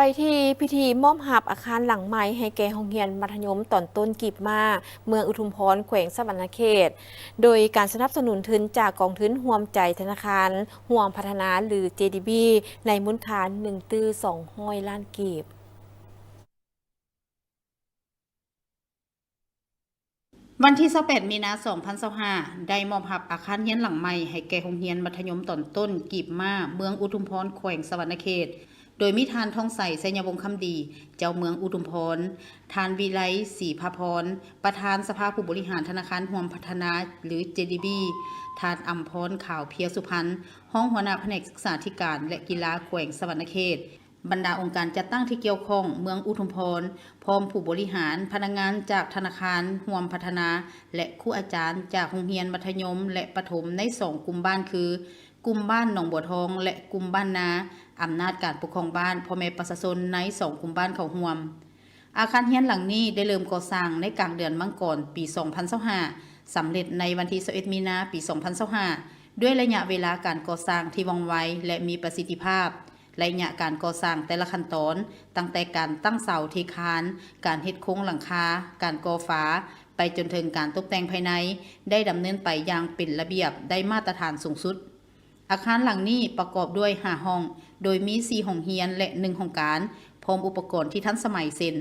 ໄປທີ່ພິທີມອບຮັບອາຄານຫຼັງໃໝ່ໃຫ້ແກ່ໂຮງຮຽນມັດທະຍົມຕອນຕົ້ນກີບມ້າ ເມືອງອຸທຸມພອນ ແຂວງສະຫວັນນະເຂດ ໂດຍການສະໜັບສະໜູນທຶນຈາກກອງທຶນຮ່ວມໃຈທະນາຄານຮ່ວມພັດທະນາ ຫຼື ເຈດີບີ ໃນມູນຄ່າໜຶ່ງຕື້ສອງຮ້ອຍລ້ານກີບ. ວັນທີຊາວແປດ ມີນາ ສອງພັນຊາວຫ້າ ໄດ້ມອບຮັບອາຄານຮຽນຫຼັງໃໝ່ໃຫ້ແກ່ໂຮງຮຽນມັດທະຍົມຕອນຕົ້ນກີບມ້າ ເມືອງອຸທຸມພອນ ແຂວງສະຫວັນນະເຂດ ໂດຍມີທ່ານ ທອງໄຊ ໄຊຍະວົງຄຳດີ ເຈົ້າເມືອງອຸທຸມພອນ, ທ່ານ ວິໄລ ສີພາພອນ ປະທານສະພາຜູ້ບໍລິຫານທະນາຄານຮ່ວມພັດທະນາ ຫຼື ເຈດີບີ, ທ່ານ ອຳພອນ ຂາວເພຍສຸພັນ ຮອງຫົວໜ້າພະແນກສຶກສາທິການ ແລະ ກິລາແຂວງສະຫວັນນະເຂດ, ບັນດາອົງການຈັດຕັ້ງທີ່ກ່ຽວຂ້ອງເມືອງອຸທຸມພອນ ພ້ອມຜູ້ບໍລິຫານ, ພະນັກງານຈາກທະນາຄານຮ່ວມພັດທະນາ ແລະ ຄູອາຈານຈາກໂຮງຮຽນມັດທະຍົມ ແລະ ປະຖົມໃນສອງກຸ່ມບ້ານຄື ກຸ່ມບ້ານໜອງບົວທອງ ແລະ ກຸ່ມບ້ານນາ, ອຳນາດການປົກຄອງບ້ານ, ພໍ່ແມ່ປະຊາຊົນໃນສອງກຸ່ມບ້ານເຂົ້າຮ່ວມ. ອາຄານຮຽນຫຼັງນີ້ໄດ້ເລີ່ມກໍ່ສ້າງໃນກາງເດືອນມັງກອນ ປີສອງພັນຊາວຫ້າ ສຳເລັດໃນວັນທີຊາວເອັດ ມີນາ ປີສອງພັນຊາວຫ້າ ດ້ວຍໄລຍະເວລາການກໍ່ສ້າງທີ່ວ່ອງໄວ ແລະ ມີປະສິດທິພາບ. ໄລຍະການກໍ່ສ້າງແຕ່ລະຂັ້ນຕອນ, ຕັ້ງແຕ່ການຕັ້ງເສົາເທຄານ, ການເຮັດໂຄງຫຼັງຄາ, ການກໍ່ຝາ, ໄປຈົນເຖິງການຕົກແຕ່ງພາຍໃນ, ໄດ້ດຳເນີນໄປຢ່າງເປັນລະບຽບ, ໄດ້ມາດຕະຖານສູງສຸດ. ອາຄານຫຼັງນີ້ປະກອບດ້ວຍຫ້າຫ້ອງ, ໂດຍມີສີ່ຫ້ອງຮຽນ ແລະ ໜຶ່ງຫ້ອງການ, ພ້ອມອຸປະກອນທີ່ທັນສະໄໝເຊັ່ນ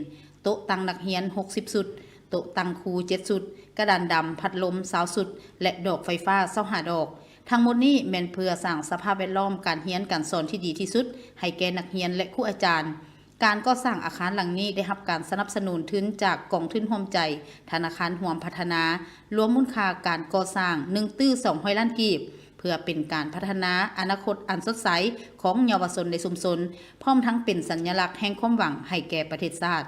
ໂຕະຕັ່ງນັກຮຽນຫົກສິບຊຸດ, ໂຕະຕັ່ງຄູເຈັດຊຸດ, ກະດານດຳ, ພັດລົມຊາວຊຸດ ແລະ ດອກໄຟຟ້າຊາວຫ້າດອກ. ທັງໝົດນີ້ແມ່ນເພື່ອສ້າງສະພາບແວດລ້ອມການຮຽນການສອນທີ່ດີທີ່ສຸດໃຫ້ແກ່ນັກຮຽນ ແລະ ຄູອາຈານ. ການກໍ່ສ້າງອາຄານຫຼັງນີ້ໄດ້ຮັບການສະໜັບສະໜູນທຶນຈາກກອງທຶນຮ່ວມໃຈທະນາຄານຮ່ວມພັດທະນາ, ລວມມູນຄ່າການກໍ່ສ້າງໜຶ່ງຕື້ສອງຮ້ອຍລ້ານກີບ, ເພື່ອເປັນການພັດທະນາອະນາຄົດອັນສົດໃສຂອງເຍົາວະຊົນໃນຊຸມຊົນ, ພ້ອມທັງເປັນສັນຍະລັກແຫ່ງຄວາມຫວັງໃຫ້ແກ່ປະເທດຊາດ.